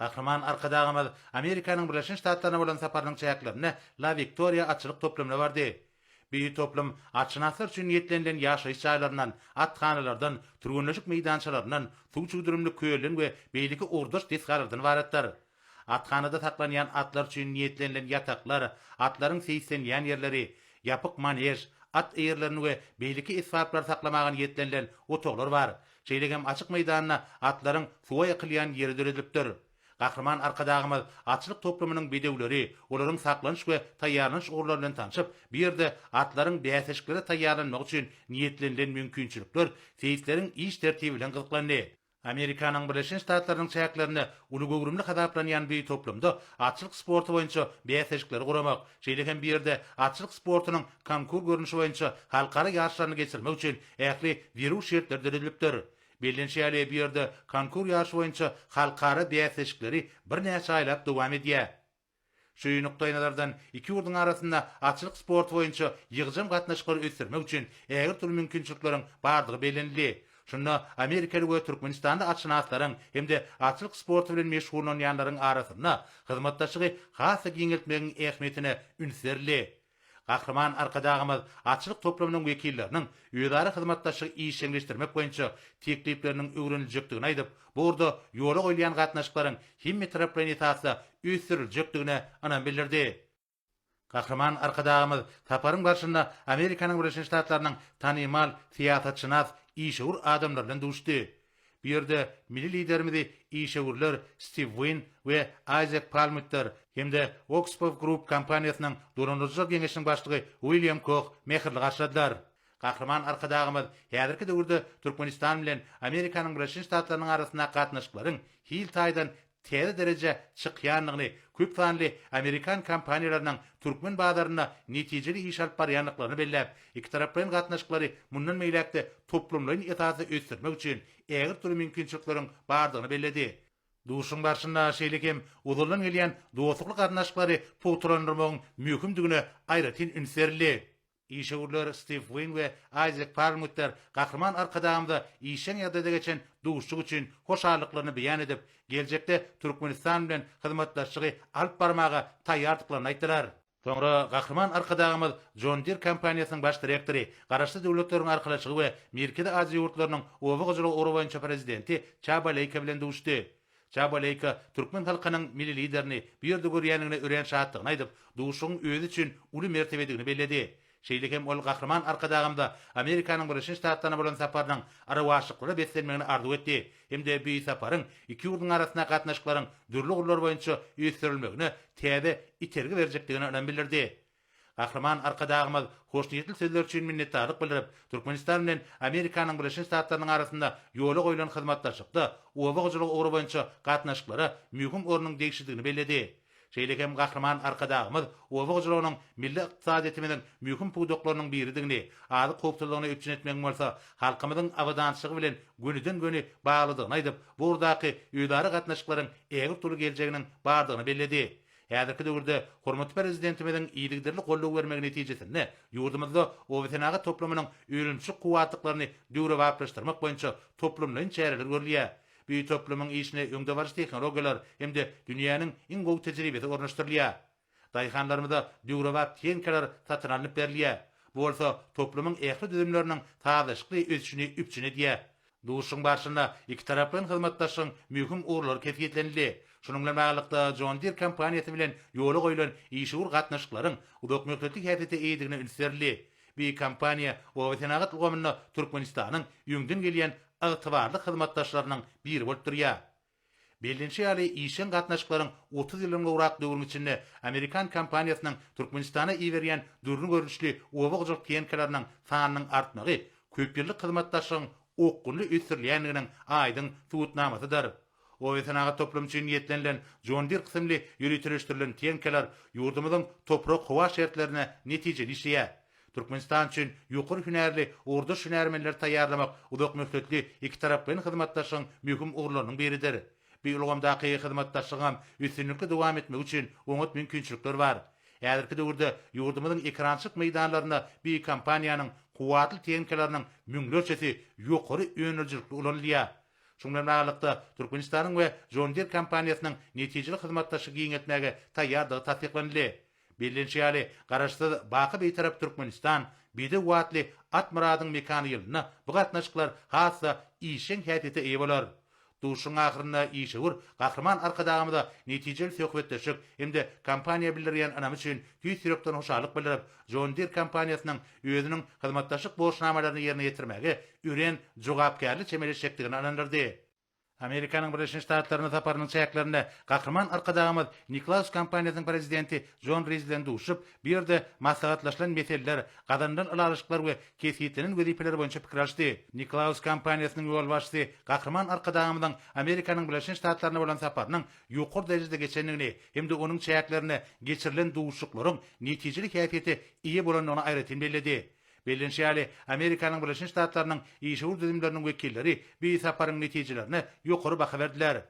Gahryman Arkadagymyz Amerikanyň Birleşen Ştatlaryna bolan saparynyň çäklerinde La Wiktoriýa atçylyk toplumyna bardy. Bu toplum atşynaslar üçin niýetlenilen ýaşaýyş jaýlaryndan, athanalardan, türgenleşik meýdançalaryndan, suw çüwdürimli kölden we beýleki ugurdaş desgalardan ybaratdyr. Athanada saklanýan atlar üçin niýetlenilen ýataklar, atlaryň seýislenýän ýerleri, ýapyk manež, at eýerlerini we beýleki esbaplary saklamaga niýetlenilen otaglar bar. Şeýle hem açyk meýdanda atlaryň suwa ýakylýan ýeri döredilipdir. Gahryman Arkadagymyz atçylyk toplumynyň bedewleri, olaryň saklanyş we taýýarlanyş ugurlary bilen tanşyp, bu ýerde atlaryň bäsleşiklere taýýarlanmagy üçin niýetlenilen mümkinçilikler, seýisleriň iş tertibi bilen gyzyklandy. Amerikanyň Birleşen Ştatlarynyň çäklerinde uly göwrümli hasaplanýan bu toplumda atçylyk sporty boýunça bäsleşikleri guramak, şeýle hem bu ýerde atçylyk sportunyň konkur görnüşi boýunça halkara ýaryşlaryny geçirmek üçin ähli zerur şertler döredilipdir. Bellenişi ýaly, bu ýerde konkur ýaryşy boýunça halkara bäsleşikleri birnäçe aýlap dowam edýär. Şu nukdaýnazardan, iki ýurduň arasynda atçylyk sporty boýunça ýygjam gatnaşyklary ösdürmek üçin ägirt uly mümkinçilikleriň bardygy bellenildi. Şunda amerikaly we türkmenistanly atşynaslaryň hem-de atçylyk sporty bilen meşgullanýanlaryň arasynda hyzmatdaşlygy has-da giňeltmegiň ähmiýetine üns berildi. Gahryman Arkadagymyz atçylyk toplumynyň wekilleriniň özara hyzmatdaşlygy işjeňleşdirmek boýunça teklipleriniň öwreniljekdigini aýdyp, bu ugurda ýola goýulýan gatnaşyklaryň hemmetaraplaýyn esasda ösdüriljekdigine ynam bildirdi. Gahryman Arkadagymyz saparyň barşynda Amerikanyň Birleşen Ştatlarynyň tanymal syýasatşynas, işewür adamlary bilen duşdy. Bu ýerde milli Liderimizi işewürler Stiw Wynn we Aýzek Palmutter hem-de Oxbow Group kompaniýasynyň dolandyryjylar geňeşiniň başlygy Uilýam Koh mähirli garşyladylar. Gahryman Arkadagymyz häzirki döwürde Türkmenistan bilen Amerikanyň Birleşen Ştatlarynyň arasyndaky gatnaşyklaryň hil taýdan täze derejä çykýandygyny, köp sanly amerikan kompaniýalarynyň türkmen bazarynda netijeli iş alyp barýandyklaryny belläp, ikitaraplaýyn gatnaşyklary mundan beýläk-de toplumlaýyn esasda ösdürmek üçin ägirt uly mümkinçilikleriň bardygyny belledi. Duşuşygyň barşynda şeýle hem ozaldan gelýän dostlukly gatnaşyklary pugtalandyrmagyň möhümdigine aýratyn üns berildi. Işewürler Stiw Wynn we Aýzek Perlmutter Gahryman Arkadagymyza işjeň ýagdaýda geçen duşuşyk üçin hoşallyklaryny beýan edip, geljekde Türkmenistan bilen hyzmatdaşlygy alyp barmaga taýýardyklaryny aýtdylar. Soňra Gahryman Arkadagymyz John Deere kompaniýasynyň baş direktory, Garaşsyz Döwletleriň Arkalaşygy we Merkezi Aziýa ýurtlarynyň oba hojalygy ugry boýunça prezidenti Çaba Leýka bilen duşdy. Çaba Leýka türkmen halkynyň Milli Liderini bu ýerde görýändigine örän şatdygyny aýdyp, duşuşygyň özi üçin uly mertebedigini belledi. Şeýle hem ol Gahryman Arkadagymyza Amerikanyň Birleşen Ştatlaryna bolan saparynyň rowaçlyklara beslenmegini arzuw etdi hem-de bu saparyň iki ýurduň arasyndaky gatnaşyklaryň dürli ugurlar boýunça ösdürilmegine täze itergi berjekdigine ynam bildirdi. Gahryman Arkadagymyz hoşniýetli sözler üçin minnetdarlyk bildirip, Türkmenistan bilen Amerikanyň Birleşen Ştatlarynyň arasynda ýola goýlan hyzmatdaşlykda oba hojalygy ugry boýunça gatnaşyklara möhüm ornuň degişlidigini belledi. Şeýle hem Gahryman Arkadagymyz oba hojalygynyň milli ykdysadyýetimiziň möhüm pudaklarynyň biridigini, azyk howpsuzlygyny üpjün etmegiň bolsa halkymyzyň abadançylygy bilen gönüden-göni baglydygyny aýdyp, bu ugurdaky özara gatnaşyklaryň ägirt uly geljeginiň bardygyny belledi. Häzirki döwürde hormatly Prezidentimiziň yzygiderli goldaw bermegi netijesinde ýurdumyzda obasenagat toplumynyň önümçilik kuwwatlyklaryny döwrebaplaşdyrmak boýunça toplumlaýyn çäreler görülýär. Bu toplumyň işine öňdebaryjy tehnologiýalar hem-de dünýäniň iň gowy tejribesi ornaşdyrylýar. Daýhanlarymyza döwrebap tehnikalar satyn alnyp berilýär. Bu bolsa toplumyň ähli düzümleriniň sazlaşykly ösüşini üpjün edýär. Duşuşygyň barşynda ikitaraplaýyn hyzmatdaşlygyň möhüm ugurlary kesgitlenildi. Şunuň bilen baglylykda, John Deere kompaniýasy bilen ýola goýlan işewür gatnaşyklaryň uzakmöhletli häsiýete eýedigine üns berildi. Bu kompaniýa obasenagat ulgamynda Türkmenistanyň öňden gelýän ygtybarly hyzmatdaşlarynyň biri bolup durýar. Bellenişi ýaly, işjeň gatnaşyklaryň 30 ýyldan gowrak döwrüň içinde amerikan kompaniýasynyň Türkmenistana iberýän dürli görnüşli oba hojalyk tehnikalarynyň sanynyň artmagy köpýyllyk hyzmatdaşlygyň okgunly ösdürilýändiginiň aýdyň subutnamasydyr. Oba-senagat toplumy üçin niýetlenilen John Deere kysymly ýöriteleşdirilen tehnikalar ýurdumyzyň toprak-howa şertlerinde netijeli işleýär. Türkmenistan üçin ýokary hünärli ugurdaş hünärmenleri taýýarlamak uzakmöhletli ikitaraplaýyn hyzmatdaşlygyň möhüm ugurlarynyň biridir. Bu ulgamdaky hyzmatdaşlygyňam üstünlikli dowam etmegi üçin oňat mümkinçilikler bar. Häzirki döwürde ýurdumyzyň ekerançylyk meýdanlarynda bu kompaniýanyň kuwwatly tehnikalarynyň müňlerçesi ýokary öndürijilikli ulanylýar. Şunuň bilen baglylykda, Türkmenistanyň we John Deere kompaniýasynyň netijeli hyzmatdaşlygy giňeltmäge taýýardygy tassyklanyldy. Bellenişi ýaly, Garaşsyz, baky Bitarap Türkmenistan, bedew atly at myradyň mekany ýylynda bu gatnaşyklar has-da işjeň häsiýete eýe bolar. Duşuşygyň ahyrynda işewür Gahryman Arkadagymyza netijeli söhbetdeşlik hem-de kompaniýa bildirýän ynamy üçin tüýs ýürekden hoşallyk bildirip, John Deere kompaniýasynyň özüniň hyzmatdaşlyk borçnamalaryny ýerine ýetirmäge örän jogapkärli çemeleşjekdigini ynandyrdy. Amerikanyň Birleşen Ştatlaryna saparynyň çäklerinde Gahryman Arkadagymyz Niklaus kompaniýasynyň prezidenti Jon Riz bilen duşuşyp, bu ýerde maslahatlaşylan meseleler, gazanylan ylalaşyklar we kesgitlenen wezipeler boýunça pikir alyşdy. Niklaus kompaniýasynyň ýolbaşçysy Gahryman Arkadagymyzyň Amerikanyň Birleşen Ştatlaryna bolan saparynyň ýokary derejede geçendigini hem-de onuň çäklerinde geçirilen duşuşyklaryň netijeli häsiýete eýe bolandygyny aýratyn belledi. Bellenişi ýaly, Amerikanyň Birleşen Ştatlarynyň işewür düzümleriniň wekilleri bu saparyň netijelerine ýokary baha berdiler.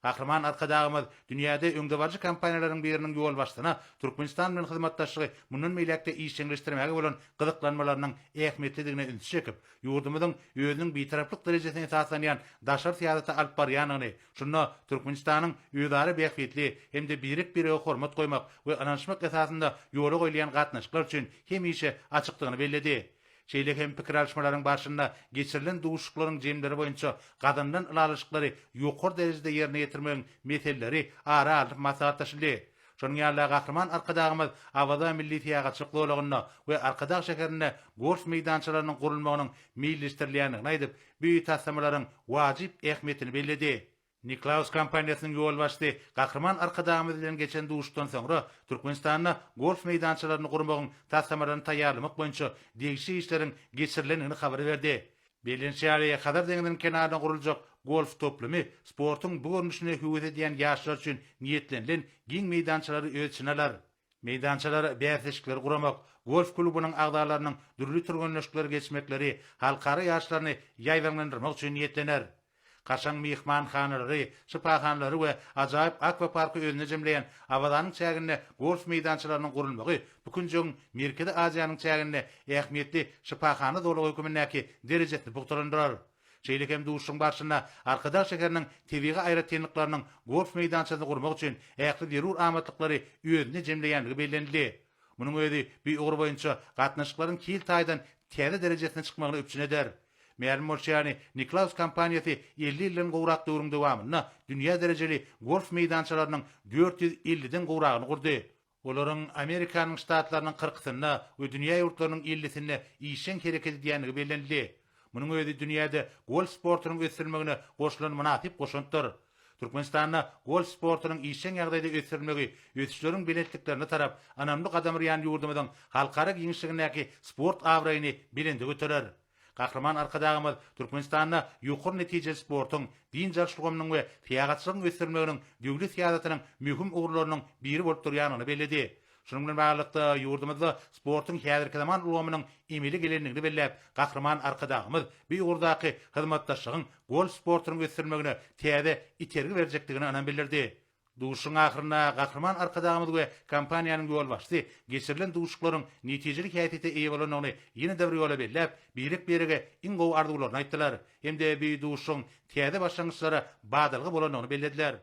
Gahryman Arkadagymyz dünýäde öňdebaryjy kompaniýalaryň biriniň ýolbaşçysyna Türkmenistan bilen hyzmatdaşlygy mundan beýläk-de işjeňleşdirmäge bolan gyzyklanmalarynyň ähmiýetlidigine ünsi çekip, ýurdumyzyň özüniň Bitaraplyk derejesine esaslanýan daşary syýasaty alyp barýandygyny, şunda Türkmenistanyň özara bähbitli hem-de birek-birege hormat goýmak we ynanyşmak esasynda ýola goýulýan gatnaşyklar üçin hemişe açykdygyny belledi. Şeýle hem pikir alyşmalaryň barşynda geçirilen duşuşyklaryň jemleri boýunça gazanylan ylalaşyklary ýokary derejede ýerine ýetirmegiň meseleleri ara alnyp maslahatlaşyldy. Şonuň ýaly-da Gahryman Arkadagymyz Awaza milli syýahatçylyk zolagynda we Arkadag şäherinde golf meýdançalarynyň gurulmagynyň meýilleşdirilýändigini aýdyp, bu taslamalaryň wajyp ähmiýetini belledi. Niklaus kompaniýasynyň ýolbaşçysy Gahryman Arkadagymyz bilen geçen duşuşykdan soňra Türkmenistanda golf meýdançalaryny gurmagyň taslamalaryny taýýarlamak boýunça degişli işleriň geçirilendigini habar berdi. Bellenişi ýaly, Hazar deňziniň kenarynda guruljak golf toplumy sportuň bu görnüşine höwes edýän ýaşlar üçin niýetlenilen giň meýdançalary öz içine alar. Meýdançalar bäsleşikleri guramak, golf klubunyň agzalarynyň dürli türgenleşikleri geçmekleri, halkara ýaryşlaryny ýaýbaňlandyrmak üçin niýetlener. Kaşaň myhmanhanalary, şypahanalary we ajaýyp akwaparky özünde jemleýän Awazanyň çäginde golf meýdançalarynyň gurulmagy bu künjegiň Merkezi Aziýanyň çäginde ähmiýetli şypahana zolagy hökümindäki derejesini pugtalandyrar. Şeýle hem duşuşygyň barşynda Arkadag şäheriniň tebigy aýratynlyklarynyň golf meýdançasyny gurmak üçin ähli zerur amatlyklary özünde jemleýändigi bellenildi. Munuň özi bu ugur boýunça gatnaşyklaryň hil taýdan täze derejesine çykmagyny üpjün eder. Mälim bolşy ýaly, Niklaus kompaniýasy 50 ýyldan gowrak döwrüň dowamynda dünýä derejeli golf meýdançalarynyň 450-den gowragyny gurdy. Olaryň Amerikanyň ştatlarynyň kyrkysynda we dünýä ýurtlarynyň ellisinde işjeň hereket edýändigi bellenildi. Munuň özi dünýäde golf sportunyň ösdürilmegine goşulan mynasyp goşantdyr. Türkmenistanda golf sportunyň işjeň ýagdaýda ösdürilmegi ösüşleriň belentliklerine tarap ynamly gadam urýan ýurdumyzyň halkara giňişligindäki sport abraýyny belende göterer. Gahryman Arkadagymyz Türkmenistanda ýokary netijeli sportuň, dynç alyş ulgamynyň we syýahatçylygyň ösdürilmeginiň döwlet syýasatynyň möhüm ugurlarynyň biri bolup durýandygyny belledi. Şunuň bilen baglylykda, ýurdumyzda sportuň häzirki zaman ulgamynyň emele gelendigini belläp, Gahryman Arkadagymyz bu ugurdaky hyzmatdaşlygyň golf sportunyň ösdürilmegine täze itergi berjekdigine ynam bildirdi. Duşuşygyň ahyrynda Gahryman Arkadagymyz we kompaniýanyň ýolbaşçysy geçirilen duşuşyklaryň netijeli häsiýete eýe bolandygyny ýene-de bir ýola belläp, birek-birege iň gowy arzuwlaryny aýtdylar hem-de bu duşuşygyň täze başlangyçlara badalga bolandygyny bellediler.